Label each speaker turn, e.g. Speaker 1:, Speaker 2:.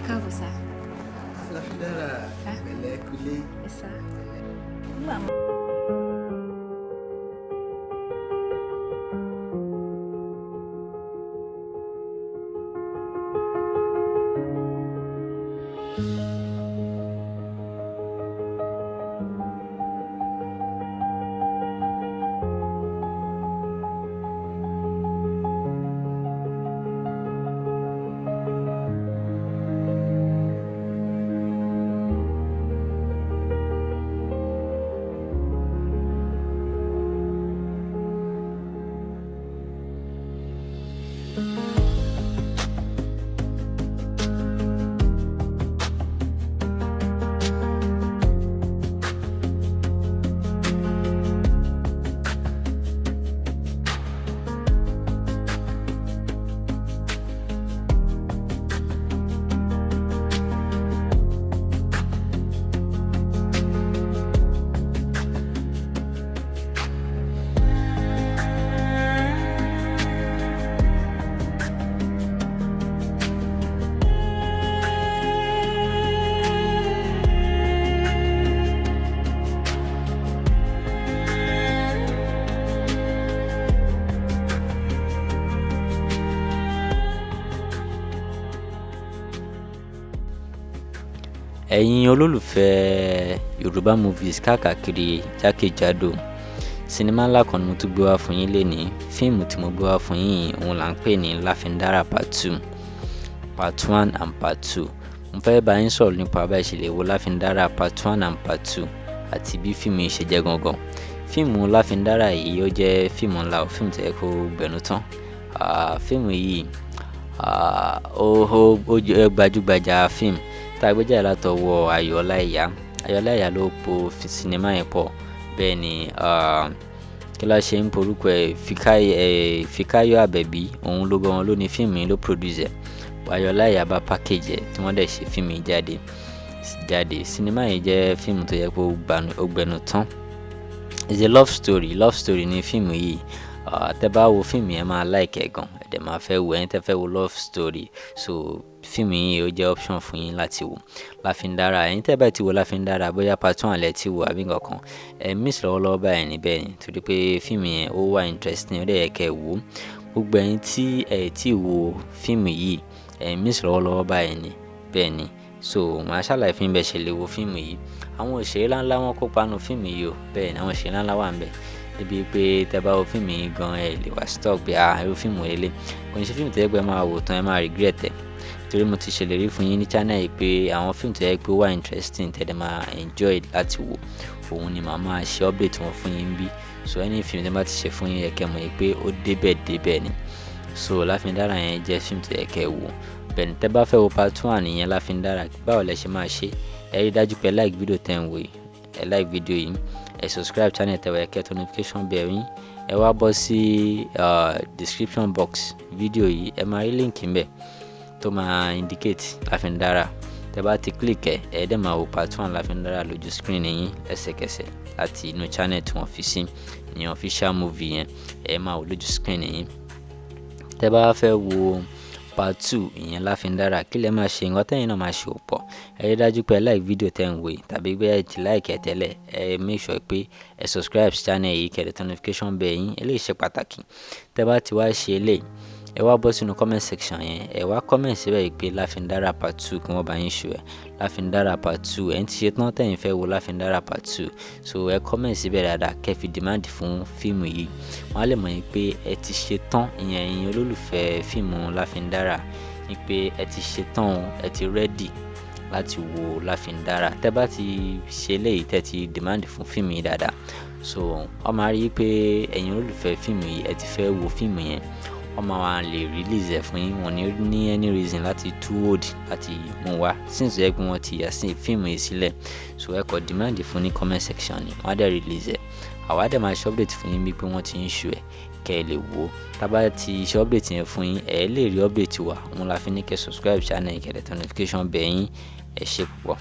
Speaker 1: Káàbọ̀, sir.
Speaker 2: Láfídára, pẹ̀lẹ́ kulé.
Speaker 1: Ẹ sir.
Speaker 3: Ẹ̀yin olólùfẹ́ Yorùbá movies káàkiri jákèjádò, sinimá ńlá kan ni mo tún gbé wá fún yín lénìí. Fíìmù tí mo gbé wá fún yín yìí, òun là ń pè ní Láfíndárà part two, part one and part two. Mo fẹ́ bá yín sọ̀rọ̀ nípa bá ẹ ṣe lè wo Láfíndárà part one and part two àti bí fíìmù yìí ṣe jẹ́ gangan. Fíìmù Láfíndárà yìí, ó jẹ́ fíìmù ńlá o, fíìmù tó yẹ kó gbẹnu tán. Fíìmù yìí, ó jẹ́ gbajúgbajà fíìmù tá a gbé jáde látọwọ́ Ayọ̀ Ọláìyá. Ayọ̀ Ọláìyá ló po sinimá yẹn pọ̀. Bẹ́ẹ̀ ni, kí la ṣe ń porúkọ ẹ̀, Fikayo Àbẹ̀bí, òun ló gan ló ní fíìmù yìí, ló produce ẹ̀. Ayọ̀ Ọláìyá bá package ẹ̀ tí wọ́n dẹ̀ ṣe fíìmù yìí jáde. Sinimá yìí jẹ́ fíìmù tó yẹ kó ó gbẹnu tán. It's a love story, love story ni fíìmù yìí. Tẹ́ bá wo fíìmù yẹn, máa like ẹ̀ gan, ẹ dẹ̀ máa fẹ́ wo. Ẹ̀yin tẹ́ fẹ́ wo love story, so fíìmù yìí, ó jẹ́ option fún yín láti wò. Láfíndárà, ẹ̀yin tẹ́ bá ti wo Láfíndárà, bóyá part one lẹ ti wò àbí nǹkan kan, ẹ miss lọ́wọ́lọ́wọ́ báyìí ní. Bẹ́ẹ̀ ni, torí pé fíìmù yẹn, ó wà interesting, ó dẹ̀ yẹ kẹ́ ẹ wò ó. Gbogbo ẹ̀yin tí ẹ tí wo fíìmù yìí, ẹ miss lọ́wọ́lọ́wọ́ báyìí ní. Bẹ́ẹ̀ ni. So màá ṣàlàyé fún yín bẹ́ẹ̀ ṣe lè wo fíìmù yìí. Àwọn òṣèré ńláńlá, wọn kópa nínú fíìmù yìí o. Bẹ́ẹ̀ ni, àwọn òṣèré ńláńlá wà ńbẹ̀, débi pé tẹ́ bá wo fíìmù yìí gan, ẹ lè wá stuck pé, ah, irú fíìmù eléyìí. Kò ní ṣe fíìmù tó yẹ pé ẹ máa wò tán, ẹ máa regret ẹ̀, torí mo ti ṣèlérí fún yín ní channel yìí pé àwọn fíìmù tó yẹ pé ó wà interesting, tẹ́ dẹ̀ máa enjoy láti wò, òun ni màá máa ṣe update wọn fún yín bí. So any film tí wọ́n bá ti ṣe fún yín, yẹ kẹ́ mọ̀ yìí pé ó débẹ̀ débẹ̀ ni. So Láfíndárà yẹn jẹ́ fíìmù tó yẹ kẹ́ wò. Bẹ́ẹ̀ ni, tẹ́ bá fẹ́ wo part one yẹn, Láfíndárà, báwo lẹ ṣe máa ṣe? Ẹ rí dájú pé ẹ like video tẹ́ ń wò yìí, ẹ like video yìí, ẹ subscribe channel tẹ́ wà, ẹ kẹ́ notification bell yín. Ẹ wá bọ́ sí description box video yìí, ẹ máa rí link ńbẹ̀ tó máa indicate Láfíndárà. Tẹ́ bá ti click ẹ, ẹ dẹ̀ máa wo part one Láfíndárà lójú screen yín lẹ́sẹ̀kẹsẹ̀ láti inú channel tí wọ́n fi sí ní official movie yẹn, ẹ máa wò lójú screen yín. Tẹ́ bá fẹ́ wo part two, ìyẹn Láfíndárà, kí lẹ máa ṣe? Nǹkan tẹ́yìn náà máa ṣe ò pọ̀. Ẹ rí dájú pé ẹ like video tẹ́ ń wò yìí, tàbí pé ẹ ti like ẹ tẹ́lẹ̀, ẹ make sure pé ẹ subscribe sí channel yìí, kẹ́ ẹ turn notification bell yín. Eléyìí ṣe pàtàkì. Tẹ́ bá ti wá ṣe eléyìí, ẹ wá bọ́ sínú comment section yẹn, ẹ wá comment síbẹ̀ yìí pé Láfíndárà part two, kí wọ́n bá yín ṣù ẹ̀ Láfíndárà part two. Ẹ̀ ń ti ṣe tán, tẹ̀yin fẹ́ wo Láfíndárà part two, so ẹ comment síbẹ̀ dáadáa, kẹ́ fi demand fún fíìmù yìí. Wọ́n á lè mọ̀ yín pé ẹ ti ṣe tán, ìyẹn ẹ̀yin olólùfẹ́ fíìmù Láfíndárà, ní pé ẹ ti ṣe tán, ẹ ti ready láti wo Láfíndárà. Tẹ́ bá ti ṣe eléyìí, tẹ́ ti demand fún fíìmù yìí dáadáa, so wọ́n máa rí i pé ẹ̀yin olólùfẹ́ fíìmù yìí, ẹ ti fẹ́ wo fíìmù yẹn, wọ́n máa wá lè release ẹ̀ fún yín. Wọ́n ní any reason láti tú hold láti mú wá, since ó yẹ pé wọ́n ti yà sí fíìmù yìí sílẹ̀. So ẹ kọ demand fún ní comment section ni, wọ́n á dẹ̀ release ẹ̀. Àwa dẹ̀ máa ṣe update fún yín bí pé wọ́n ti ń show ẹ̀, kẹ́ ẹ lè wò ó. Tá bá ti ṣe update yẹn fún yín, ẹ lè rí update wa. Òun la fi ní kẹ́ subscribe channel, kẹ́ ẹ dẹ̀ turn notification bell yín. Ẹ ṣé púpọ̀.